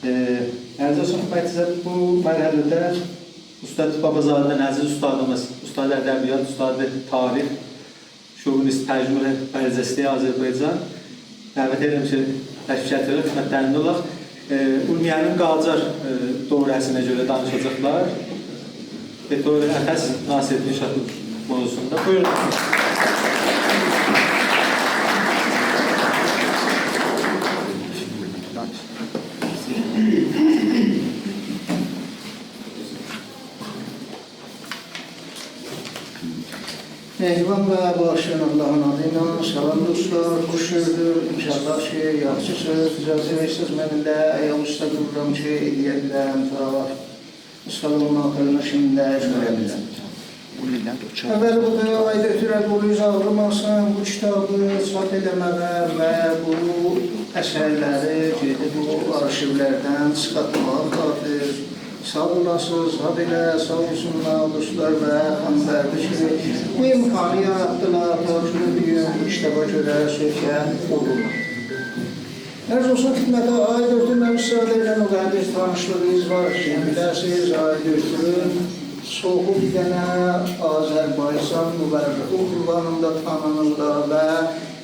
Ərz olsun xidmətinizə bu mərhələdə Ustad Babazadən əziz ustadımız, ustad ədəbiyyat, ustad tarix, şovinist tərcümə bərcəsliyi Azərbaycan dəvət edirəm ki, təşrif gətirir, xidmətlərində olaq. Urmiyanın Qacar dövrəsinə görə danışacaqlar. Beethoven Əxəs Nasiruddin Şah mövzusunda. Buyurun. Mehriban və bağışlayan Allahın adıyla salam dostlar, xoş gördük. İnşallah ki, yaxşısınız. İcazə verirsiniz mənimlə ayaq üstə dururam ki, eləyə bilərəm ta salonun axırını şimdi görə bilərəm. Əvvəl budur, ayda ötürər qoluyuz ağrımasın, bu kitabı çap eləməyə və bu əsərləri gedib bu arşivlərdən çıxartmağa xatir. Sağ olasınız, ha belə, sağ olsunlar dostlar və xanımlar ki, bu imkanı yaratdılar, ta ki, bugün bu kitaba görə söhbət olur. Ərz olsun xidmətə aid ötürməmişsə ilə o qədər tanışlığınız var ki, bilərsiniz, aid ötürün çoxu bir dənə Azərbaycan müvərrixi ünvanında tanınırlar və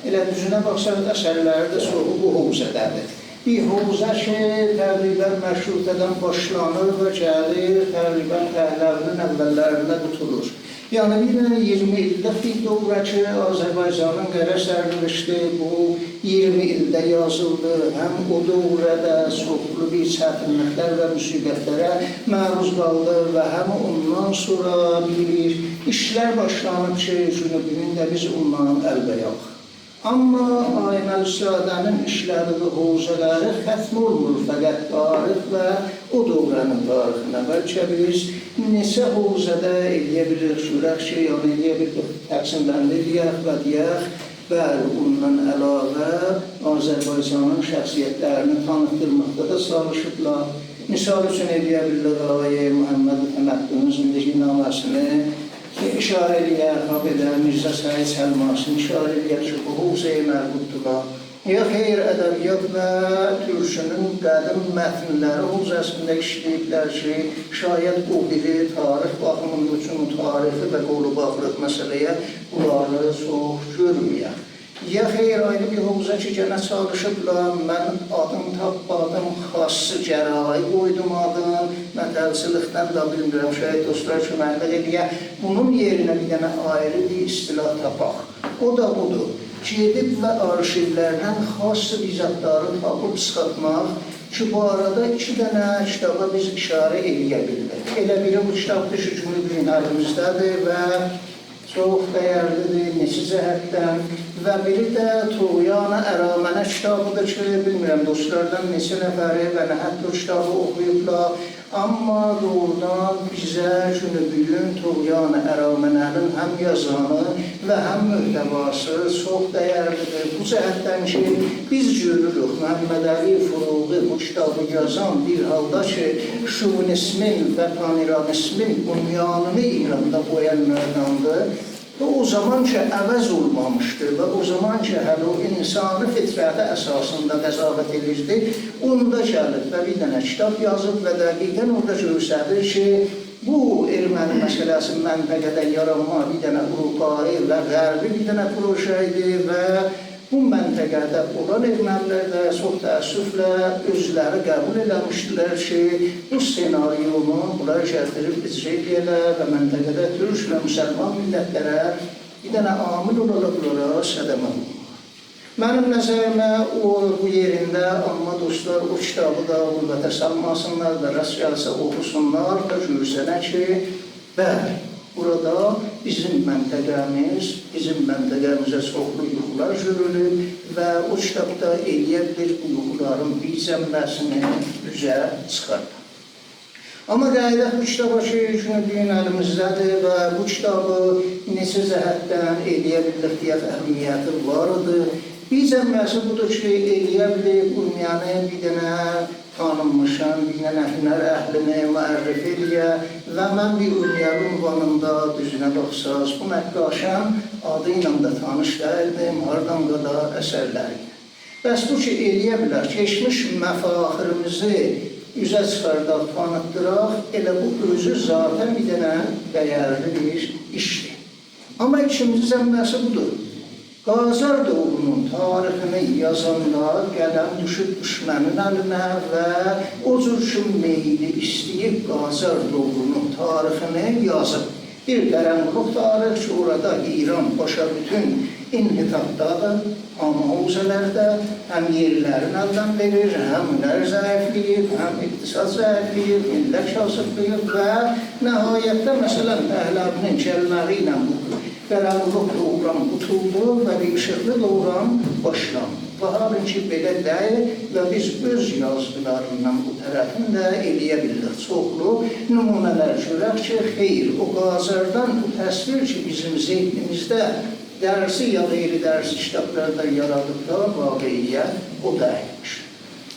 elə düzünə baxsaq əsərləri də çoxu bu hövzədədir. Bir hövzə ki, təqribən məşrutədən başlanır və gəlir, təqribən Pəhləvinin əvvəllərində tutulur. Yəni, bir dənə 20 ildə bir dövrə ki, Azərbaycanın qərə sərnişti bu 20 ildə yazıldı. Həm o dövrədə çoxlu bir çətinliklər və müsibətlərə məruz qaldı və həm ondan sonra bir işlər başlanıb ki, günü də biz ondan əlbəyaq. Amma Ayməlisadənin işləri və hövzələri xətm olmur fəqət tarix və o dövrənin tarixinə. Bəlkə biz neçə hövzədə eləyə bilirik, görək ki, yəni eləyə bilirik, təqsimləndirək və deyək, bəli, ondan əlavə Azərbaycanın şəxsiyyətlərini tanıtdırmaqda da çalışıblar. Misal üçün eləyə bilirik, Ayə Məhəmməd Təməddünün zindigi-naməsini işarə eləyək, ha belə Mirzə Səid Səlmasını işarə eləyək ki, bu hövzəyə mərbutdurlar. Ya xeyr, ədəbiyyat və türkünün qədim mətnləri hövzəsində işləyiblər ki, şayət o biri tarix baxımında üçün tarixi və qolu baxırıq məsələyə, bunları çox görməyək. Ya xeyr, ayrı bir hövzə ki, gənə çalışıblar, mən adım tapmadım, xassı cərai qoydum adını, mətəlçilikdən də bilmirəm, şayət dostlar köməklik eləyə. Bunun yerinə bir dənə ayrı bir istilah tapaq. O da budur. Gedib və arşivlərdən xas bizatları tapıb çıxartmaq ki, bu arada iki dənə kitaba biz işarə eləyə bildik. Elə biri bu kitabdır ki, günü bugün əlimizdədir və çox dəyərlidir, neçə cəhətdən və biri də Tuğyana Əramənə kitabıdır ki, bilmirəm dostlardan neçə nəfəri və nə hətta o kitabı oxuyublar, amma doğrudan bizə günü bugün Tuğyana Əramənənin həm yazanı və həm möhtəvası çox dəyərlidir. Bu cəhətdən ki, biz görürük Məhəmməd Əli Furuği bu kitabı yazan bir halda ki, şovinismin və paniranismin bunyanını İranda qoyanlardandır. Və o zaman ki, əvəz olmamışdı və o zaman ki, hələ o insanı fitrəti əsasında qəzavət edirdi, onda gəlib və bir dənə kitab yazıb və dəqiqən orada göstərir ki, bu erməni məsələsi məntəqədə yaranma bir dənə Avropai və Qərbi bir dənə proje idi və bu məntəqədə olan ermənilər də çox təəssüflə özləri qəbul eləmişdilər ki, bu senarionu bunlar gətirib icra eləyərlər və məntəqədə türk və müsəlman millətlərə bir dənə amil olaraq bunlara sədəmə olunur. Mənim nəzərimə o bu yerində, amma dostlar o kitabı da qüvvətə salmasınlar və rast gəlsə oxusunlar da görsənə ki, bəli, burada bizim məntəqəmiz, bizim məntəqəmizə çoxlu yuxular görülür və o kitabda eləyə bilir bu yuxuların bir cəmbəsini üzə çıxardır. Amma qayıdaq bu kitaba ki, günü bugün əlimizdədir və bu kitabı neçə cəhətdən eləyə bilirik deyək, əhəmiyyəti vardır. Bir cəmbəsi budur ki, eləyə bilir Urmiyanı bir dənə tanınmışam, bir dənə hünər əhlini müərrif eləyə və mən bir Urmiyalı ünvanında düzünə baxsaz, bu nəqqaşın adı ilə də tanış deyildim, hardan qala əsərləri. Bəs bu ki, eləyə bilər, keçmiş məfaxirimizi üzə çıxardaq, tanıtdıraq, elə bu özü zaten bir dənə dəyərli bir işdir. Amma işimizin zəmbəsi budur. Qacar dövrünün tarixini yazanda qələm düşüb düşmənin əlinə və o cür ki, meyli istəyib Qacar dövrünün tarixini yazıb. Bir qaranlıq tarix ki, orada İran başa bütün inhitatdadır, hamı havzələrdə həm yerlərin əldən verir, həm hünər zəifləyir, həm iqtisad zəifləyir, millət kasıblayır və nəhayətdə məsələn Pəhləvinin gəlməyi ilə bu qaranlıq dövran qutuldu və bir işıqlı dövran başlandı. Və halbuki belə deyil və biz öz yazdılarından bu tərəfini də eləyə bildik. Çoxlu nümunələr görək ki, xeyr, o Qacardan bu təsvir ki, bizim zehnimizdə dərsi ya qeyri dərsi kitablarda yaradıblar, vaqiiyyət o deyilmiş.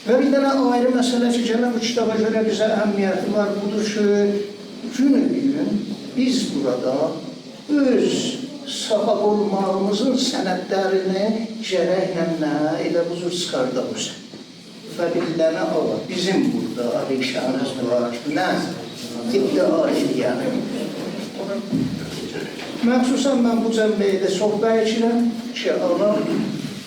Və bir dənə ayrı məsələ ki, gələn bu kitaba görə bizə əhəmiyyəti var, budur ki, günü-gün biz burada öz sahab olmağımızın sənədlərini gərəklə nə elə bu cür çıxardaq üzə. Və billənə ağa, bizim burada rişanımız var, nə iddia eləyənim. Məxsusən mən bu cəmbəyə də çox bəyəkirəm ki, ağa,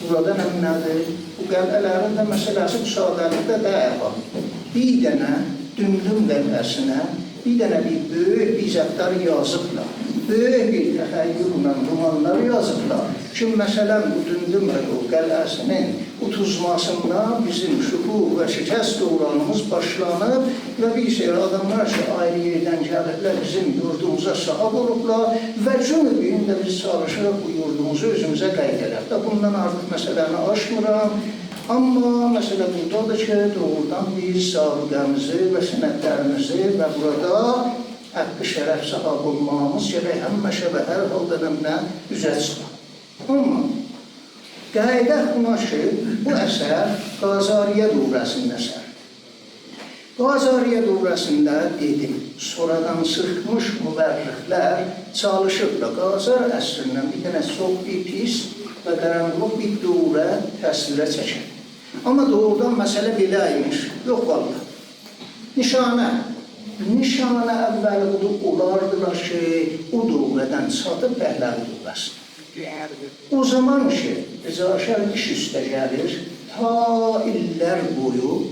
burada nədir? Bu qələlərin də məsələsi bu sadəlikdə deyil. Bir dənə Dümdüm qələsinə, bir dənə bir böyük bizzətlər yazıblar. Böyük bir təxəyyürlə romanlar yazıblar. Ki, məsələn, bu Dümdüm qələsinin utuzmasında bizim şükur və şikəst dövranımız başlanıb və bir seri adamlar ki, ayrı yerdən gəliblər, bizim yurdumuza sahab olublar və günü-gün də biz çalışırıq bu yurdumuzu özümüzə qeyd elək. Bundan artıq məsələni aşmıram. Amma məsələ buradadır ki, doğrudan biz sabiqəmizi və sənədlərimizi və burada haqqı şərəf sahab olmağımız gərək həmişə və hər halda nəmlə üzə çıxar. Amma qayıdaq buna ki, bu əsər Qacariyə dövrəsinin əsəridir. Qacariyə dövrəsində dedim, sonradan çıxmış müvərrixlər çalışıblar Qacar əsrindən bir dənə çox bir pis və qaranlıq bir dövrə təsvirə çəkir. Amma doğrudan məsələ belə imiş, yox vallah. Nişanə əvvəli budur, olardılar ki, o dövrədən çatıb Pəhləvi dövrəsinə. O zaman ki, Rıza Şah iş üstə gəlir, ta illər boyu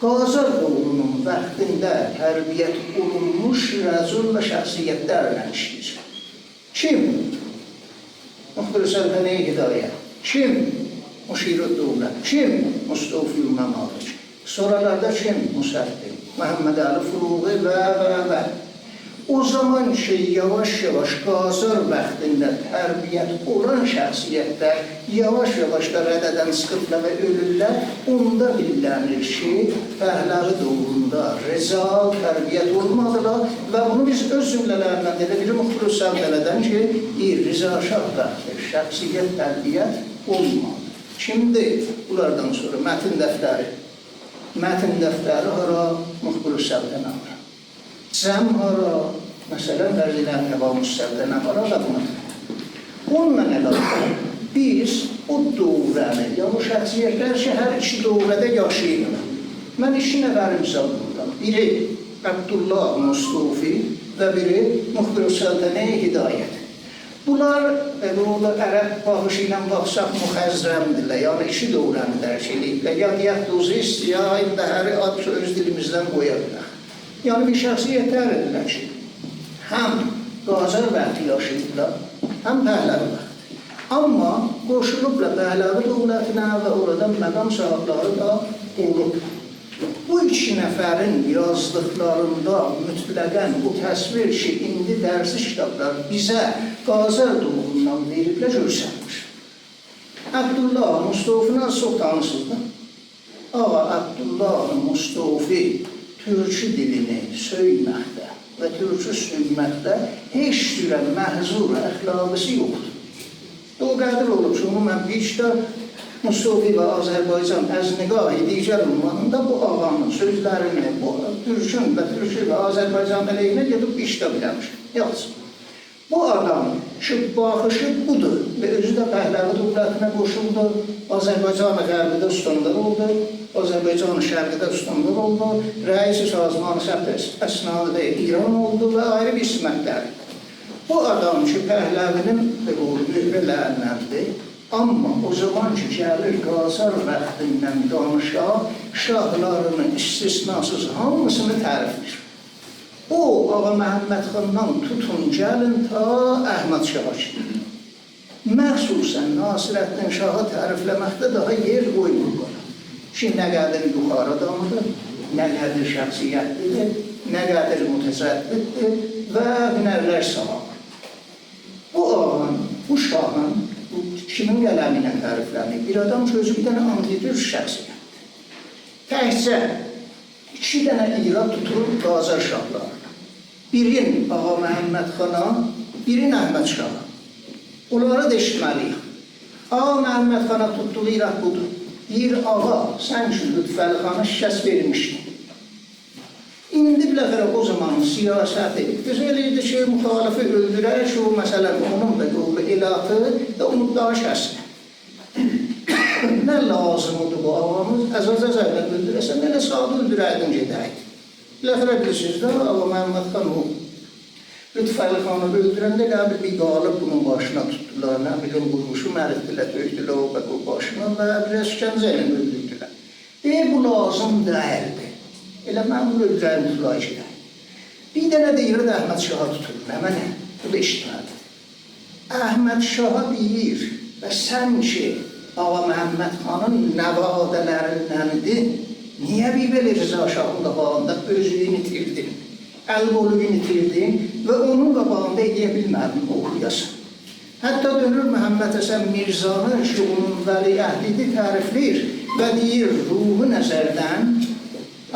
Qacar dövrünün vaxtında tərbiyyət olunmuş rəcul və şəxsiyyətlərlə işləyir. Kim? Muxbir-i Səltənə-i Hidayət. Kim? Müşir-ü-Dövlət. Kim? Mustafi Məmalik. Sonralarda kim? Musəddin, Məhəmməd Əli Furuği və. O zaman ki, yavaş-yavaş Qacar vaxtında tərbiyyət olan şəxsiyyətlər yavaş-yavaş da rədədən çıxıblar və ölürlər, onda billənir ki, Pəhləvi dövründə Rıza tərbiyyət olmadılar və bunu biz öz cümlələrindən dedə biri Muxbir-ü Səltənədən ki, Rıza Şah vaxtı şəxsiyyət tərbiyyət olmadı. Kimdir? Bunlardan sonra mətin dəftəri. Mətin dəftəri hara? Muxbir-ü Səltənə hara? Cəm hara? Məsələn, Vəzirən Nəvamus Səltənə hara və buna. Onunla əlavə biz o dövrəni, ya bu şəxsiyyətlər ki, hər iki dövrədə yaşayırlar. Mən iki nəfər misal buradan. Biri Əbdullah Mustafi və biri Muxbir-ü Səltənə-i Hidayət. Bunlar, ərəb baxışı ilə baxsaq, müxəzzrəmdirlər, yəni iki dövrəni dərk eləyiblər. Ya deyək duzist, ya indi hər ad öz dilimizdən qoya bilər. Yəni bir şəxsiyyətlər ki, həm Qacar vaxtı yaşayıblar, həm Pəhləvi vaxtı. Amma qoşulublar Pəhləvi dövlətinə və oradan məqam sahibləri da olub. Bu iki nəfərin yazdıqlarında mütləqən bu təsvir ki, indi dərsi kitablar bizə Qacar dövründən veriblər, görsənmir. Əbdullah Mustafını çox tanısınız da. Ağa Əbdullah Mustafi türkü dilini söyməkdə və türkü söyməkdə heç cürə məhzur əxlaqısı yoxdur. O qədir olub ki, onu mən bir işdə Mustafi və Azərbaycan əz nigahi digər ünvanında bu ağanın sözlərini, bu türkün və türkü və Azərbaycan əleyhinə gedib bir işdə biləmiş. Yaxşı. Bu adam ki, baxışı budur və özü də Pəhləvi dövlətinə qoşuldu, Azərbaycan Qərbidə üstündar oldu, Azərbaycan Şərqidə üstündar oldu, Rəis-i Sazman-ı Səbt Əsnadı İran oldu və ayrı bir sümətləri. Bu adam ki, Pəhləvinin mührələrindəndir, amma o zaman ki, gəlir Qacar vaxtindən danışa, şahlarını istisnasız hamısını tərifləyir. O, Ağa Məhəmməd xandan tutun, gəlin ta Əhməd Şaha kimi. Məxsusən Nasirəddin Şahı tərifləməkdə daha yer qoymur. Ki, nə qədər yuxarı adamdır, nə qədər şəxsiyyətlidir, nə qədər mütəcəddiddir və hünərlər sahibi. Bu ağanın, bu şahın, bu kimin qələmi ilə təriflənir? Bir adam ki, özü bir dənə antitür şəxsiyyətdir. Təkcə iki dənə irad tutur Qacar şahlarına. Birin Ağa Məhəmməd xana, birin Əhməd Şaha. Onları da eşitməliyik. Ağa Məhəmməd xana tutduğu irad budur. Deyir, ağa, sən ki Lütfəli xana şikəst vermişdin. İndi biləxərə o zamanın siyasəti iqtiz eləyirdi ki, müxalifi öldürər ki, o məsələn onun da qovlu elatı və onu daha kəssin. Nə lazımıdır bu ağamız? Əzaz-əzələ öldürəsən, elə sadə öldürəydin gedəydi. Biləxərə bilirsiniz də, Ağa Məhəmməd xan o Lütfəli xanı öldürəndə elə bir qalıb bunun başına tutdular, nə bilim qurmuşu məritdilər, döydülər o və o başına və biraz işgəncə ilə öldürdülər. Deyir, bu lazım deyildi. Elə mən bunu öldürəyim, tutulay gedək. Bir dənə də irad Əhməd Şaha tutur. Nə mənə? Bu da eşitmədi. Əhməd Şaha deyir, və sən ki, Ağa Məhəmməd xanın nəvadələrindən idin, niyə bir belə Rıza Şahın qabağında özlüyünü itirdin, əl qolunu itirdin və onun qabağında edə bilmədin oxuyasın. Hətta dönür Məhəmməd Həsən Mirzanı ki, onun vəliəhd idi, tərifləyir və deyir, ruhu nəzərdən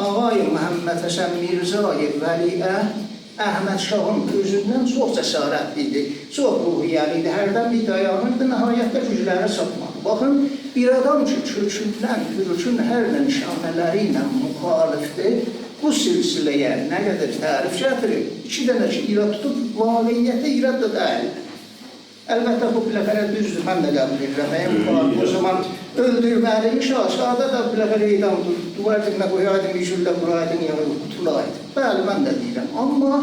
Ağay Məhəmməd Həsən Mirzayı vəliəhd Əhməd Şahın özündən çox cəsarətli idi, çox ruhiyyəli idi, hərdən bir dayanırdı, nəhayətdə gücləri çatmadı. Baxın, bir adam ki, kökündən, hürükün hər nə nişanələri ilə müxalifdir, bu silsiləyə nə qədər tərif gətirir, iki dənə ki, irad tutub, vaqiyyətə irad da deyil. Əlbəttə, bu biləxərə düzdür, mən də qəbul edirəm. O zaman öldürməliymiş, sadə da biləxərə edam, duvar dibinə qoyaydın, bir güllə vuraydın, ya qutulaydı. Bəli, mən də deyirəm. Amma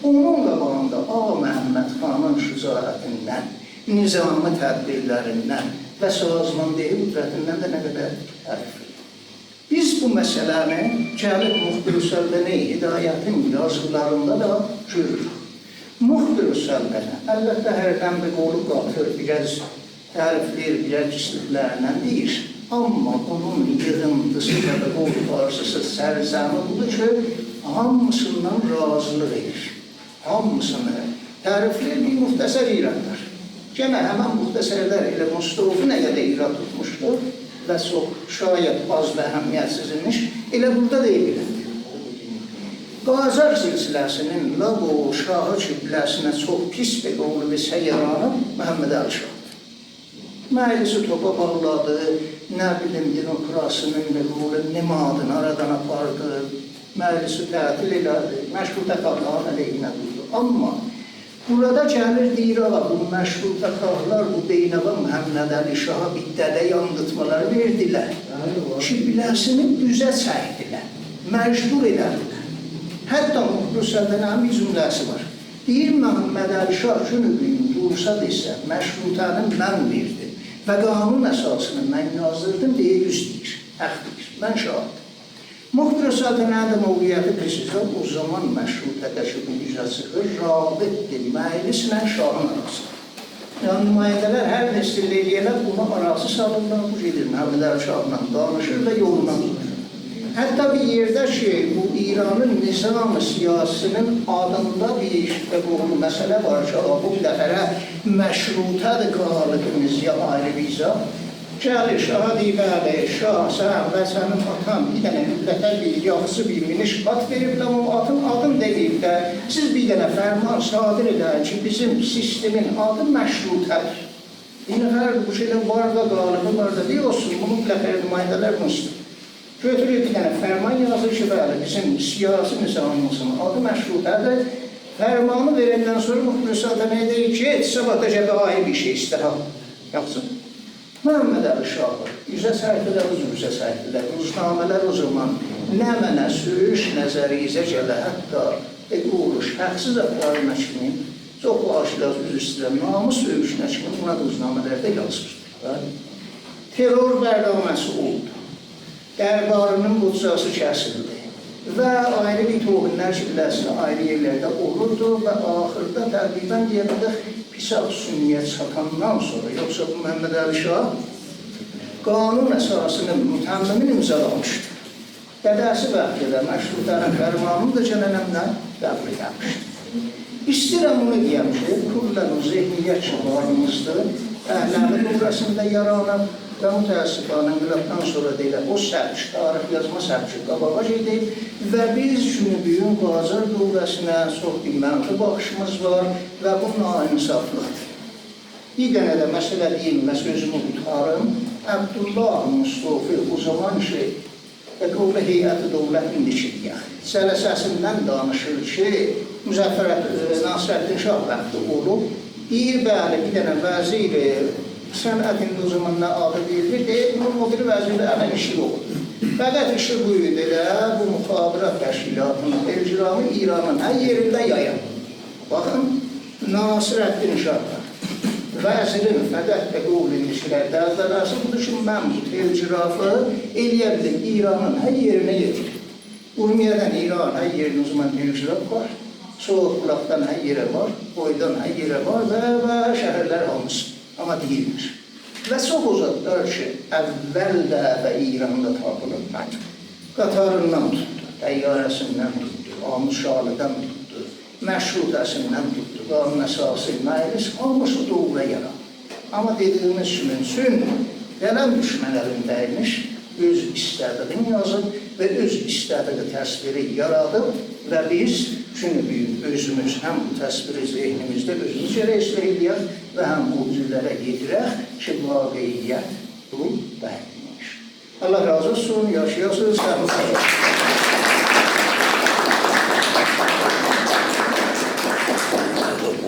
onun qabağında Ağa Məhəmməd xanın şücaətindən, nizami tədbirlərindən və sazmandehi qüdrətindən də nə qədər tərif edir. Biz bu məsələni gəlib Muxbir-ü Səltənə Hidayətin yazılarında da görürük. Muxbir-ü Səltənə əlbəttə hərdən bir qolu qatır, biraz tərifləyir, biraz pisliklərlə deyir. Amma onun yığıntısı və də qol farsısı sərzəmi budur ki, hamısından razılıq edir. Hamısını tərifləyir bir müxtəsər iradlar. Gənə həmən müxtəsərlər elə Mustafa nə qədər irad tutmuşdu və çox şayət az və əhəmiyyətsiz imiş, elə burada da belədir. Qacar silsiləsinin Labo Şahı qibləsinə çox pis bir qovlu bir səyyaranı Məhəmməd Əli Şahdır. Məclisi topa bağladı, nə bilim demokrasinin bir qovlu nimadını aradan apardı, məclisi tətil elədi, məşrutə xalqların əleyhinə durdu. Amma burada gəlir deyir, ağa, bu məşrutə xalqlar bu Beynava Məhəmməd Əli Şaha bir dədə yandırtmaları verdilər. Kibləsini düzə çəkdilər, məcbur elədilər. Hətta Muxbir-ü Səltənənin bir cümləsi var. Deyir, Məhəmməd Əli Şah günü gün dursa desə, məşrutəni mən verdim və qanun əsasını mən yazdırdım deyə düz deyir, həq deyir, mən şahidəm. Muxbir-ü Səltənənin də mövqiyyəti bilirsiniz, o zaman məşrutədəki bu üzə çıxır, rabitdir məclislə şahın arasında. Yəni, nümayəndələr hər nə istillə eləyərlər, buna arası salırlar, bu gedir Məhəmməd Əli Şahla danışır və yoluna durur. Hətta bir yerdə ki, bu İranın nizam-ı siyasinin adında bir qoğulu məsələ var ki, bu dəfərə məşrutədir qalibimiz ya ayrı viza. Gəlir şaha deyir, bəli, şah, sən və sənin atan bir dənə millətə bir yaxşı bir miniş at veriblər, o atın adını deyiblər. Siz bir dənə fərman sadir edəyin ki, bizim sistemin adı məşrutədir. İndi hər bu şeylər var da qalibi var da deyir, olsun, bunu biləxərə nümayəndələr bunu istəyir. Götürür bir dənə fərman yazır ki, bəli, bizim siyasi nizamımızın adı məşrutədir. Fərmanı verəndən sonra Müxbir Səltənəyə deyir ki, sabah da cəbə bir şey istər ha. Yaxşı. Məhəmməd Əli Şahı, üzə səhifələr, üzə səhifələr, ruznamələr o zaman nə mənə sürüş nəzərizə gələ, hətta uğruş, həqsiz əfrarına kimi, çox bağışlayaz, üzr istəyirəm, namus söyüşünə kimi buna da ruznamələrdə yazmışdır. Terror bərnaməsi oldu. Dərbarının budcası kəsildi. Və ayrı bir tohumlar şilləsi ayrı yerlərdə olurdu və axırda təqribən deyə bilərik Pisaq Sünniyə çatandan sonra, yoxsa bu Məhəmməd Əli Şah qanun əsasını mütəmmimin imzalamışdı. Dədəsi vaxtı da məşrutənin fərmanını da cənənəmdən qəbul edəmişdi. İstəyirəm onu deyəm ki, kullən o zehniyyət ki varımızdır, Pəhləvi dövrəsində yaranıb və mütəəssifanə inqilabdan sonra da elə o səbk, tarix yazma səbki qabağa gedib və biz günübüyün Qacar dövrəsinə çox bir mənfi baxışımız var və bu nainsaflıqdır. Bir dənə də məsələ deyim və sözümü qurtarım. Əbdullah Mustafa o zaman ki, qovlu heyəti dövlət indiki deyək, sələsəsindən danışır ki, Müzəffər Nasrəddin Şah vaxtı olub, deyir, bəli, bir dənə vəzir sənət indi o zaman nə adı deyilir, deyir, bunun o biri vəzirdə əmən işi yoxdur. Fəqət işi bu idi elə, bu müxabirat təşkilatının telgramı İranın hər yerində yayan. Baxın, Nasrəddin Şah vəzirin fəqət və qovlu indikilər dərdələsi budur ki, mən bu telgrafı eləyə bilim, İranın hər yerinə yetirir. Urmiyədən İran hər yerinə o zaman telgraf var. Soğuk bulaqdan hər yerə var, boydan hər yerə var və şəhərlər hamısı. Amma deyilmir. Və çox uzatlar ki, əvvəl də və İranda tapılıb mən. Qatarından tutdu, təyyarəsindən tutdu, Amuşalıdan tutdu, məşrutəsindən tutdu, qanun əsası, məclis, hamısı doğru yarandı. Amma dediyimiz kimi üçün gələn düşmən əlindəymiş, öz istədiyini yazıb və öz istədiyi təsviri yaradıb və biz günübüyün özümüz həm bu təsviri zehnimizdə özümüz görə islah eləyək və həm bu cürlərə yetirək ki, vaqiiyyət bu bəyənmiş. Allah razı olsun, yaşayasınız, sağ olun.